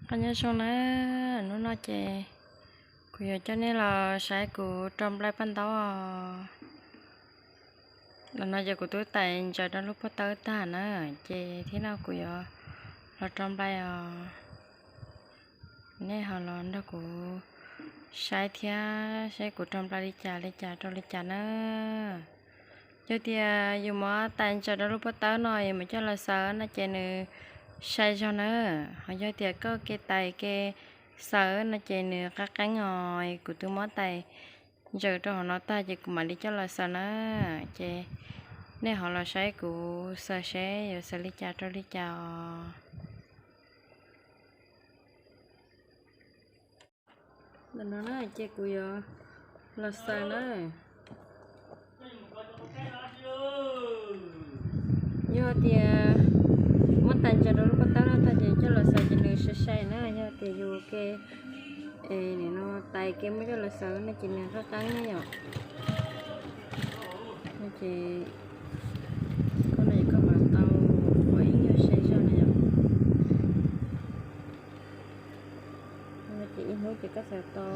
Qab nyob zoo na, hnub no ces kuv yuav coj nej los saib kuv rau nplai paj ntaub os. Los no ces kuv twb tais ntsaws rau lub pob tawb tag na, ces thiab no kuv yuav los rau nplai os. Nej ho los nrog kuv saib thiab, saib kuv rau nplai li cas li cas rau li cas na. Yog tias yus muab tais ntsaws rau lub pob tawb no yus mus coj los xaws no ces nws sai zog na. Ho yog tias koj ke tais ke xaws no ces nws qab qeeb os. Kuv twb muab tais ntsaws rau hauv no tag ces kuv mam li coj los xaws na. Ces nej ho los saib kuv xaws seb yuav xaws li cas rau li cas os. Ntawm no na ces kuv yuav los xaws na. Yog tias muab tais ntsaws rau lub pob tawb no tag ces coj los xaws ces nws sai sai na. Yog tias yus ke, nim no tais ke muab coj los xaws no ces nws qab qeeb na yom. No ces koj no ces koj mam tau ua ib nyuag sai zog na yom. No ces ib hnub ces koj xaws tau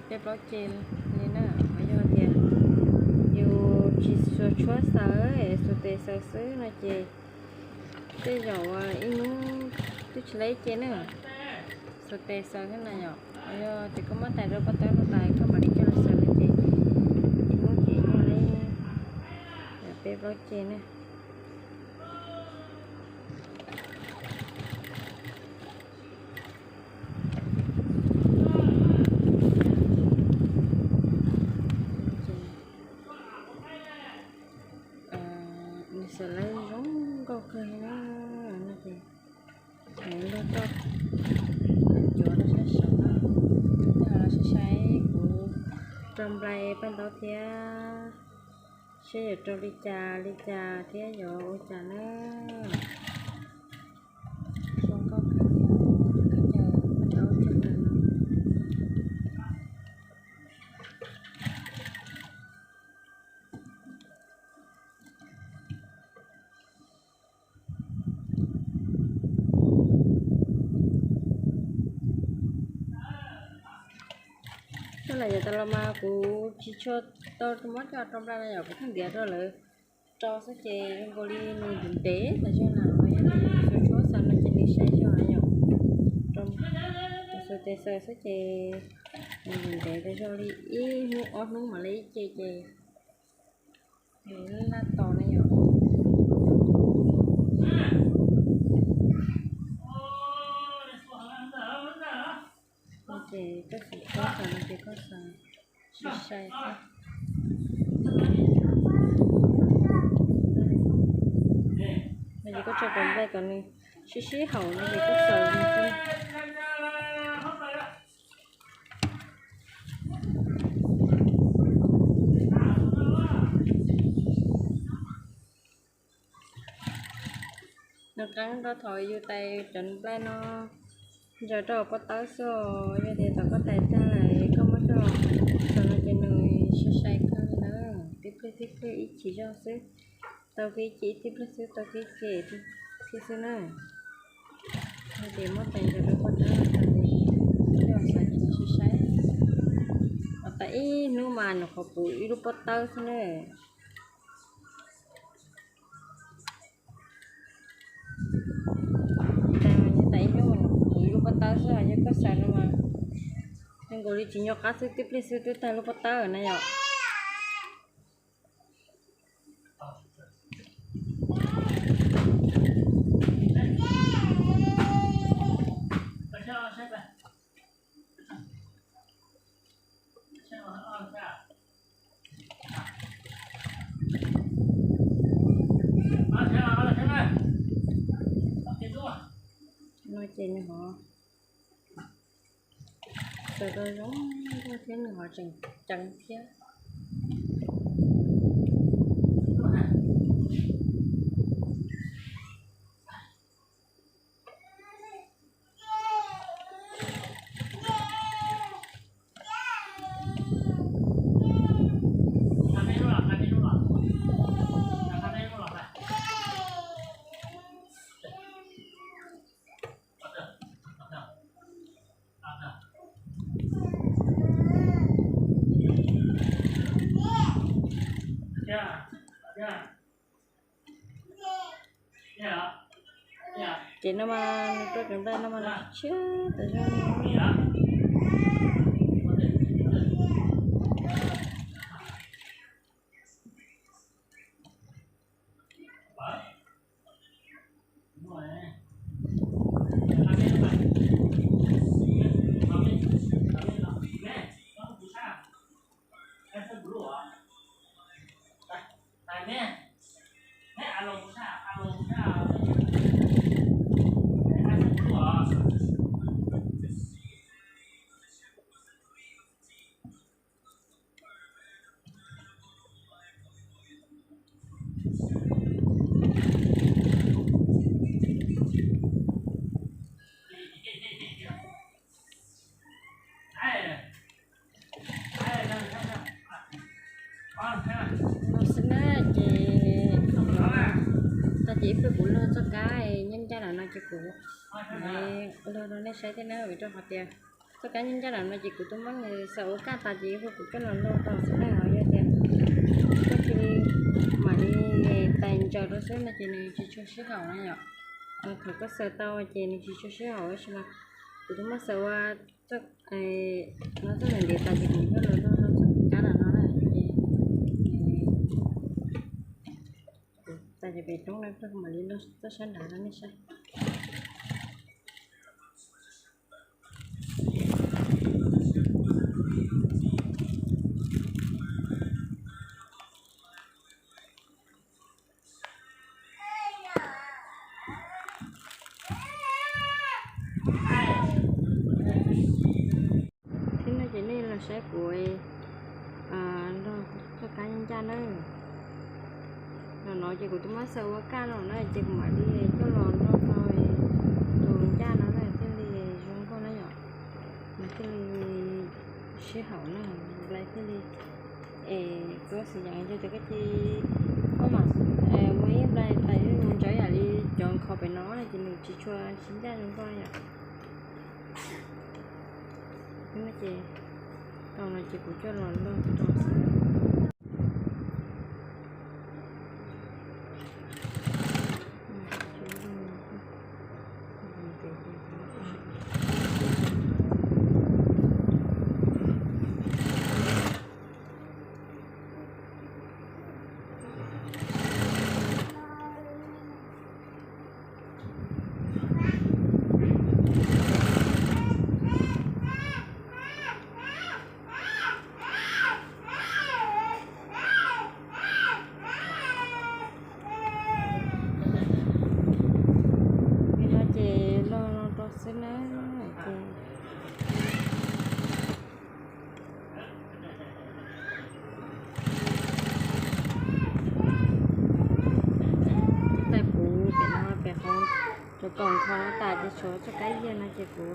peb plaub ce li na. Ho yog tias yus tsis xav tshuab xaws, xus tes xaws xwb no ces tej zaum ib hnub twb tsis laib ce na. Xus tes xaws xwb na yom. Ho yog tias koj muab tais rau pob tawb no tas koj mam li coj los xaws no ces ib hnub ces yog li peb plaub ce na. Nws xaws laib zoo nkauj kawg li na. No ces luag toj cuav rau sab saud na. Los saib saib kuv rau nplai paj ntaub thiab, seb yuav rau li cas li cas thiab yuav ua cas na. Zoo nkauj kawg li, koj caw paj ntaub tso tas no. Coj los yav tas los mas kuv tsis tshua tau muab coj rau nplai no yom, kuv pheej ntiav rau lawv rau xwb ces zoo nkaus li nws ntev ntev tas zog na. Yog tias yus xaws tshuab xaws no ces nws sai zog na yom. Rau xaws tes xaws xwb ces nws ntev ntev tas zog li ib hnub ob hnub mam li ib ce ces nws laj tos na yom. Ces koj xaws tshuab xaws no ces koj xaws sai sai xwb. No ces koj tso kom nplai kom nws sib sib haum no ces koj xaws li xwb. Nws qeeb rau thaum yus tais cov nplai no ntsaws rau hauv pob tawb xwb os. Yog tias thaum koj tais tag lawm koj muab coj xaws no ces nws sai sai kawg li na. Tib pliag tib pliag ib chim zog xwb, tau kiag ib ce ib tib pliag xwb, tau kiag ib ce thiab xwb na. Yog tias muab tais ntsaws rau pob tawb no tas li, coj xaws ces nws sai sai. Ua tas ib hnub mas nws qhov puv ib lub pob tawb xwb na. Tais mas nyob tas ib hnub mas nws puv ib lub pob tawb xwb, yog koj xaws no mas zoo nkaus li tsis nco qab xwb, tib pliag xwb twb tag lub pob tawb na yom. No ces nws ho xaws tau zoo nkauj thiab nws ho tseem ceev thiab. Ces no mas nws rau cov nplej no mas nws tshiab tas zog. No xwb na ces, tag ces ib pliag kuv luaj txoj kab nyob ncaj nram no ces kuv luaj rau nej saib thiab na, vim rau qhov tias txoj kab nyob ncaj nram no ces kuv twb muab nws xaws ua kaj tas ces ib pliag kuv coj los luaj rau xwb na. Yog tias koj cia li mam li tais ntsaws rau xwb no ces nws tsis tshua sib haum na yom. Thaum koj xaws tau ces nws tsis tshua sib haum tab sis mas kuv twb muab xaws ua no txoj ntiav tas ces kuv coj los luaj rau txoj kab nram no na ces, kuv tais ces pem roob na, kuv mam li luaj txoj sab nrad rau nej saib. Thiab no ces nej los saib kuv luaj txoj kab ncaj na. Los no ces kuv twb muab xaws ua kaj los na ces kuv mam li coj los luaj rau tus ncaj no na thiaj li zoo nkauj na yom. Nws thiaj li sib haum na, nplai thiaj li es tuab xwm yees. Yog tias koj cia li muab mam ua ib nplai tais mus ntsaws yam li cov nkhaus pem no no ces nws tsis tshua sib ncaj zoo nkauj yom. Ces tau no ces kuv coj los luaj rau xwb. Li no ces luaj los rau xwb na ces tais kuv pem no pem qhov cov kaum nkhaus no tas ces tshuav txoj kab yag no ces kuv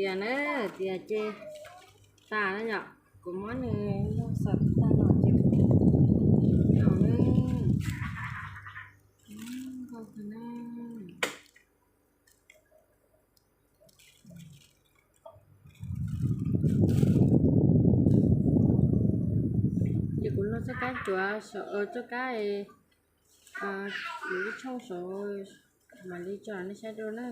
Tias na, tias ces tas na yom, kuv muab nws loj xaws tag no ces kuv haus na. Nkauj kawg na. Ces kuv noj txoj kab cuav saum, txoj kab, kuv ib tshooj saud, mam li tso nej saib dua na.